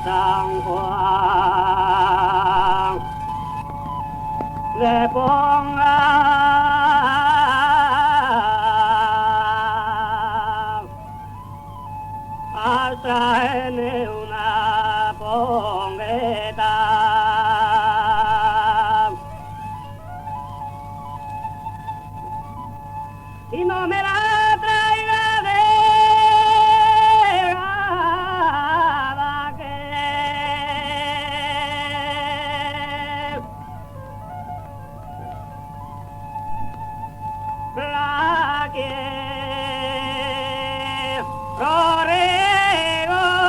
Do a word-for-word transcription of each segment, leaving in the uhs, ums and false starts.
San Juan de Ponga, tráeme una pongueta. Y no me la traiga de Cadaqués, la que corre gorreta.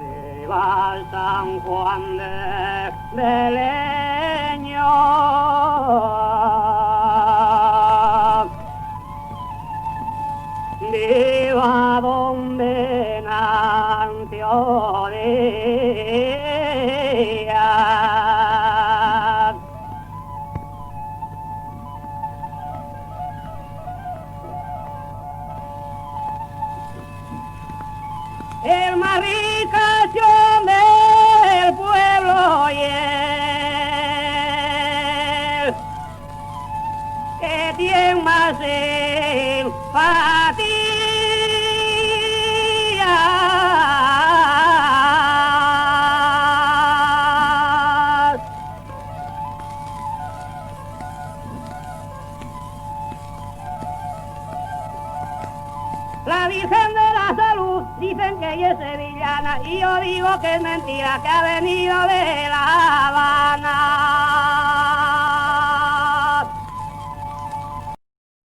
Viva San Juan de, de Leño, viva don Venancio Díaz. El más ricación del pueblo y el que tiene más simpatías. La Virgen de la Salud dicen que ella es sevillana y yo digo que es mentira, que ha venido de La Habana.